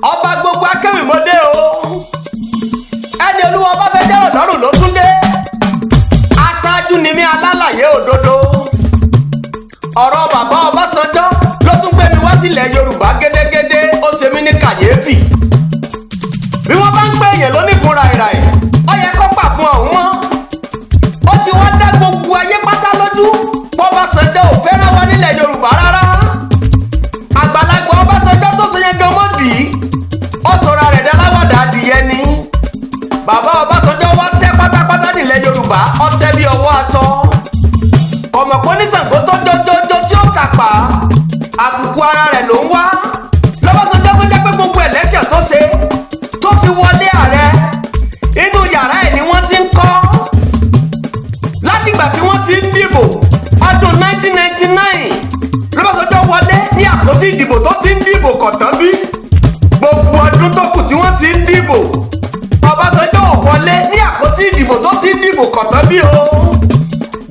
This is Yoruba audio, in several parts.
Ọba gbogbo akéwìmọdé o, ẹni olúwa ọba fẹ́ dẹ́rọ̀ lọ́rùn ló tún dé. Aṣáájú ni mí, alálàyé òdodo. Ọ̀rọ̀ bàbá Ọbásanjọ́ ló tún gbé mi wá sílẹ̀ Yorùbá gédégédé. Ó ṣe mí ní kàyéfì. Bí wọ́n bá ń pè èèyàn lónìí fún ràìràì, ó yẹ kó pà fún ọ̀hún mọ́. Ó ti wá dá gbogbo ayé pátá lójú pọ́básanjọ́ ò fẹ́ràn wa nílẹ̀ Yorùbá rárá. Àgbàlagbà Ọbásanjọ́ tó sọ yẹn gan mọ́ dì í, ó sọra rẹ̀ dáláwàdà adìyẹ ni. Bàbá Ọbásanjọ́ wá tẹ́ pátápátá nílẹ̀ Yorùbá, ó tẹ́ bí ọwọ́ aṣọ. Kọ̀mọ̀pọ̀ ní Ṣàngó tó jọjọjọ tí ó tàpá, àbùkù ara rẹ̀ ló ń wá. Lọ́básanjọ́ tó jẹ́ pé gbogbo election tó ṣe tó fi wọlé ààrẹ, inú yàrá ẹ̀ ni wọ́n ti ń kọ́. Látìgbà tí wọ́n ti ń dìbò ọdún 1999, lọ́básanjọ́ wọlé ní àpótí ìdìbò tó ti ń dìbò kọ̀tán. Bí gbogbo ọdún tó kù tí wọ́n ti ń dìbò, Ọbásanjọ́ ò wọlé ní àpótí ìdìbò tó ti ń dìbò kọ̀tán bí o.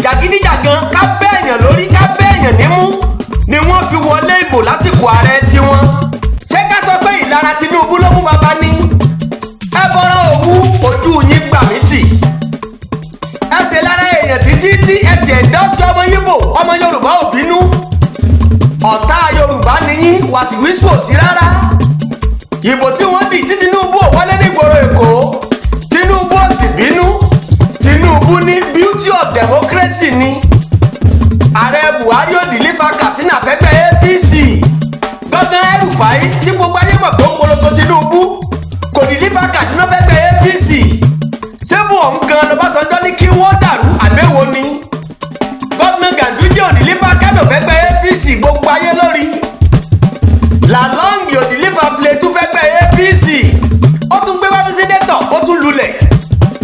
Jàgídíjàgan, ká bẹ́ẹ̀yàn lórí, ká bẹ́ẹ̀yàn nímú ni wọ́n fi wọlé ìbò lásìkò ààrẹ tiwọn. Ṣé ká sọ pé ìlara Tinubu ló mú bàbá ní ẹ bọ́rọ̀ òwú? Ojú yín gbà mí tì. Ẹsẹ̀ lára èèyàn títí tí ẹsẹ̀ ẹ̀dọ́ sí ọmọ Yíbò, ọmọ Yorùbá ò bínú. Ọ̀tá Yorùbá nìyí, wàsíwísù ò sí rárá. Ìbò tí wọ́n dì tí Tinubu ò wọlé nígboro Èkó, Tinubu ò sì bínú. Tinubu ní beauty of democracy ni. Ààrẹ Buhari ò deliver Katsina fẹ́gbẹ́ APC. Gbọ́dọ̀ El-Rufai tí gbogbo ayé mọ̀ pé ó polongo Tinubu kò deliver Kaduna fẹ́gbẹ́ APC. Ṣé bò ń gan lọ́básanjọ́ ní kí wọ́n dàrú àbẹ̀wò ni? Gómìnà Ganduje ò deliver Kano fẹ́gbẹ́ APC, gbogbo ayé lórí. Lalong ò deliver Plateau fẹ́gbẹ́ APC. Ó tún gbé wá fún senator, ó tún lulẹ̀.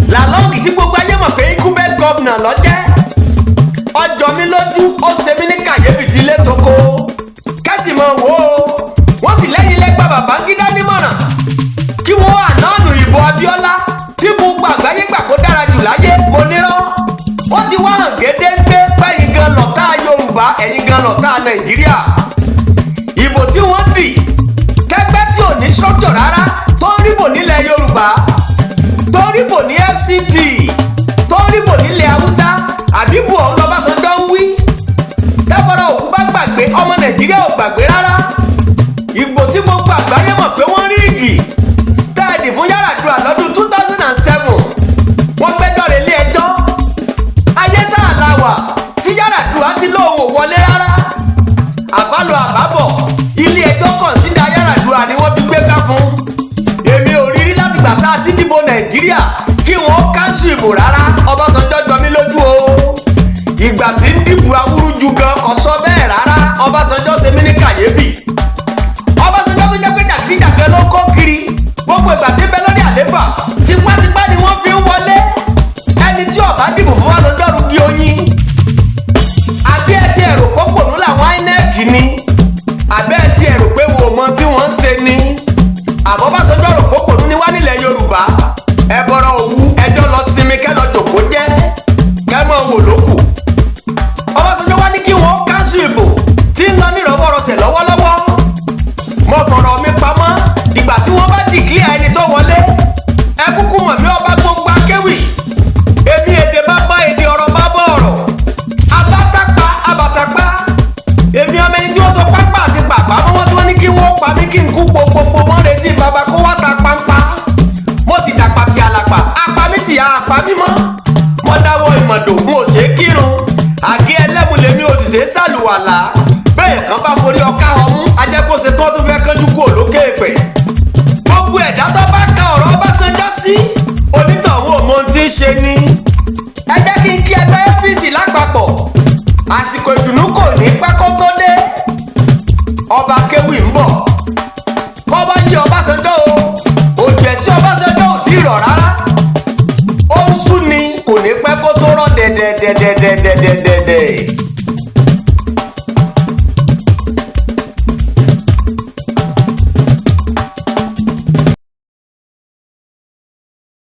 Lalong tí gbogbo ayé mọ̀ pé incumbent governor ló jẹ́. Ọjọ́ mi lójú, ó ṣe mí ní kàyéfì tí ilé tó kó kẹ́sì mọ̀ wò ó. Wọ́n sì lẹ́yìn lẹ́gbàá Babangida nímọ̀ràn kí wọ́n annul ìbò Abíọ́lá tí gbogbo àgbáyé gbà kó dára jù láyé. Mo nírọ́, ó ti wá hàn gédéńgbé pẹ́yìn gan lọ́tà Yorùbá, ẹ̀yin gan lọ́tà Nàìjíríà. Ìbò tí wọ́n dì kẹgbẹ́ tí ò ní structure rárá tó ń ríbò nílẹ̀ Yorùbá, tó ń ríbò ní FCT, tó ń ríbò nílẹ̀ Haúsá, àbíbò ọ̀hún lọ́bàṣánjọ́ ń wí. Tẹ́bọ̀rọ̀ òkú bá gbàgbé, ọmọ Nàìjíríà ò gbàgbé rárá. Ìbò tí gbogbo àgbáyé mọ̀ pé wọ́n rig tẹ́ẹ̀dì fún Yar'Adua lọ́dún 2007, wọ́n gbẹ́jọ́ rẹ̀ ilé ẹjọ́. Ayé sáà la wà tí Yar'Adua ti lóun ò wọlé rárá. Àbálò àbábọ̀, ilé ẹjọ́ consider Yar'Adua ni wọ́n fi gbé ká fún. Èmi ò rí rí látìgbà tá a ti dìbò Nàìjíríà kí wọ́n cancel ìbò rárá. Ọbásanjọ́ jọ mí lójú o. Ìgbà tí ń dìbò awúrúju gan kò sọ bẹ́ẹ̀ rárá. Ọbásanjọ́ ṣe mí ní kàyéfì. Ọbásanjọ́ tó jẹ́ pé jàgídíjàgan ló kó kiri gbogbo ìgbà tí ń bẹ lórí àléfà, tipátipá ni wọ́n fi ń wọlé. Ẹni tí ó bá dìbò fún Ọbásanjọ́ rugi oyin. Àbí ẹ ti ẹ̀rò pọ́pọ̀nù làwọn INEC ni? Àbẹ́ ẹ ti ẹ̀rò pé wo mọ tí wọ́n ń ṣe ni? Àbọ̀básanjọ́ rò pọ́pọ̀nù ni wá nílẹ̀ Yorùbá. Ẹ bọ̀rọ̀ òwú, ẹjọ́ lọ sinmi, kẹ́ lọ jòkó jẹ́, kẹ́ mọ̀ wò lókù. Ọbásanjọ́ wá ní kí wọ́n cancel ìbò tí ń lọ nírọ̀wọ́rọsẹ̀ lọ́wọ́lọ́wọ́. Mo fọ̀rọ̀ mi pamọ́ ìgbà tí wọ́n bá declare ẹni tó wọlé. Ẹ kúkú mọ̀ mí, ọba gbogbo akéwì. Èmi èdè bá bá èdè, ọ̀rọ̀ bá bọ̀ ọ̀rọ̀, abátapa abatapa. Èmi ọmọ ẹni tí wọ́n sọ pápá àti pàpà mọ́ wọn, tí wọ́n ní kí wọ́n pa mí kí n kú gbogbogbò. Wọ́n retí bàbá kó wá ta pampa, mo sì dàpà tí àlàpà apá mi tì apá mi mọ́. Mo dáwọ́ ìmọ̀dò, n ò ṣe é kírun. Àgé ẹlẹ́mu lèmi ò sì ṣe é sàlùwàlà. Bẹ́ẹ̀ kan bá forí ọká ọmú ajẹ́kóṣe tó tún fẹ́ kánjú kúrò lókè èpè. Gbogbo ẹ̀dá tó bá ka ọ̀rọ̀ Ọbásanjọ́ sí, onítọ̀hún ò mọ ohun tí ń ṣe ni. Ẹ jẹ́ kí n kí ẹgbẹ́ APC lápapọ̀. Àsìkò ìdùnnú kò ní pẹ́ kó tó dé. Ọba kéwì ń bọ̀ kọ́ bá yí Ọbásanjọ́ o. Òjò ẹ̀sìn Ọbásanjọ́ ò tí ì rọ̀ rárá, ó ń sú ni, kò ní pẹ́ kó tó rọ̀ dẹ̀dẹ̀dẹ̀dẹ̀dẹ̀dẹ̀dẹ̀.